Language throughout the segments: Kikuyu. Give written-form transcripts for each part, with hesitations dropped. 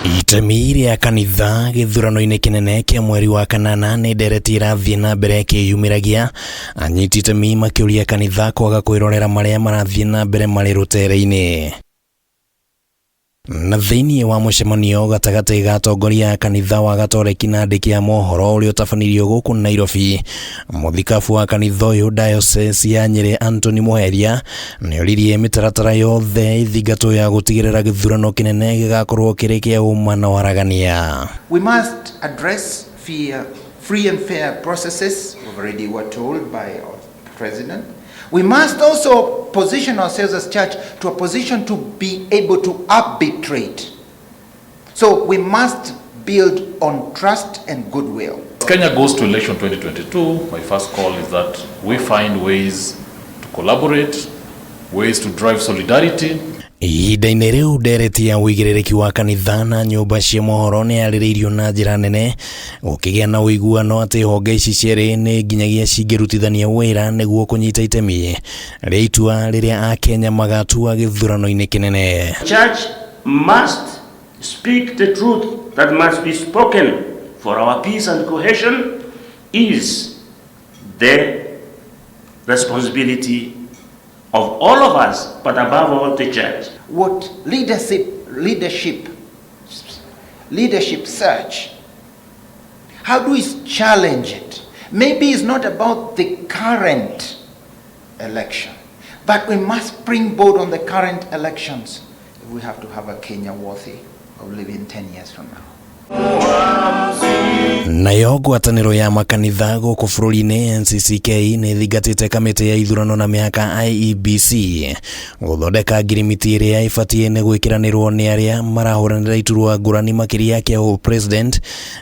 Itemi rĩa kanitha gĩthurano-inĩ kĩnene kĩa mweri wa kanana nĩ ndereti ĩrathiĩ na mbere ĩkĩyumĩragia, anyiti itemi makĩũria kanitha kwaga kwĩrorera marĩa marathiĩ na mbere marĩ rũtere-inĩ. Na thĩinĩ wa mũcemanio gatagatĩ ga atongoria a kanitha wa Gatoreki na andĩki a mohoro ũrĩa ũtabanirio gũkũ Nairobi, mũthikabu wa kanitha ũyũ Diocese ya Nyĩrĩ Anthony Muheria nĩoririe mĩtaratara yothe ĩthingatwo ya gũtigĩrĩra gĩthurano kĩnene gĩgakorwo kĩrĩ kĩa ũma na waragania. We must address fear, free and fair processes, we've already were told by our president. We must also position ourselves as church to a position to be able to arbitrate. So we must build on trust and goodwill. As Kenya goes to election 2022, my first call is that we find ways to collaborate, ways to drive solidarity. Ihinda-inĩ rĩu ndereti ya ũigĩrĩrĩki wa kanitha na nyũmba cia mohoro nĩ yarĩrĩirio na njĩra nene, gũkĩgĩa na ũiguano atĩ honge ici cierĩ nĩ nginyagia cingĩrutithania wĩra nĩguo kũnyita itemi rĩa itua rĩrĩa Akenya magatua gĩthurano-inĩ kĩnene. Church must speak the truth that must be spoken for our peace and cohesion is the responsibility of all of us, but above all the church. What leadership search, how do we challenge it? Maybe it's not about the current election, but we must springboard on the current elections if we have to have a Kenya worthy of living 10 years from now. Nayo ngwatanĩro ya makanitha gũkũ bũrũri-inĩ NCCK nĩ ĩthingatĩte kamĩtĩ ya ithurano na mĩhaka IEBC gũthondeka ngirimiti ĩrĩa ĩbatiĩ nĩ gwĩkĩranĩrwo nĩ arĩa marahũranĩra iturwa ngũrani makĩria kĩa president,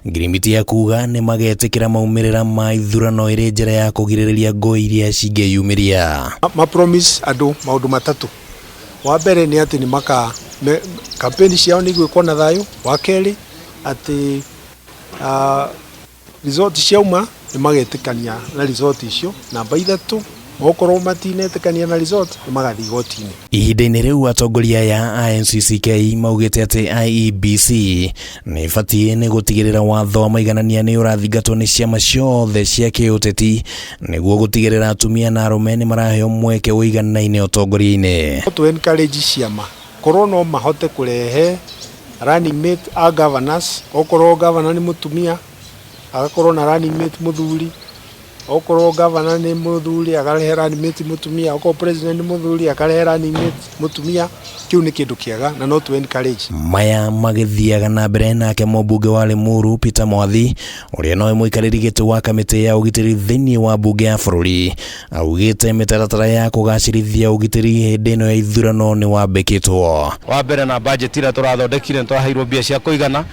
ngirimiti ya kuga nĩ magetĩkĩra maumĩrĩra ma ithurano ĩrĩ njĩra ya kũgirĩrĩria ngũĩ iria cingĩyumĩria. Ma promise andũ maũndũ matatũ. Wa mbere nĩ atĩ nĩ maka kampeni ciao nĩ igwĩkwo na thayũ. Wa kerĩ, atĩ result ciauma nĩ magetĩkania na result icio. Namba 3, okorwo matinetĩkania na result, nĩ magathiĩ igoti-inĩ. Ihinda-inĩ rĩu, atongoria aya a NCCK maugĩte atĩ IEBC nĩ ĩbatiĩ nĩ gũtigĩrĩra watho wa maiganania nĩ ũrathingatwo nĩ ciama ciothe cia kĩũteti nĩguo gũtigĩrĩra atumia na arũme nĩ maraheo mweke ũiganaine ũtongoria-inĩ. Tũ encourage ciama korwo no mahote kũrehe running mate a governors, okorwo governor nĩ mũtumia agakorwo na running mate mũthuri, okorwo governor nĩ mũthuri akarehe running mate mũtumia, okorwo president nĩ mũthuri akarehe running mate mũtumia. Kĩu nĩ kĩndũ kĩega na no tũ encourage. Maya magĩthiaga na mbere, nake mũmbunge wa Limuru Peter Mwathi, ũrĩa nowe mũikarĩri gĩtĩ wa kamĩtĩ ya ũgitĩri thĩinĩ wa mbunge ya bũrũri, augĩte mĩtaratara ya kũgacĩrithia ũgitĩri hĩndĩ ĩno ya ithurano nĩ wambĩkĩtwo. Wa mbere, na budget ĩrĩa tũrathondekire, nĩ tũraheirwo mbia cia kũigana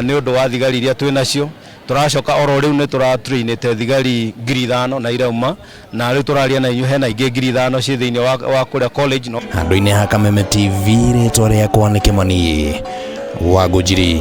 nĩ ũndũ wa thigari iria twĩ nacio. Tũracoka oro rĩu nĩ tũratrainĩte thigari 5,000 na irauma, na rĩu tũraria na inyuĩ hena ingĩ 5,000 ciĩ thĩinĩ wa kũrĩa college no. Handũ-inĩ ha Kameme TV, rĩtwa rĩakwa nĩ Kĩmani wa Ngũnjiri.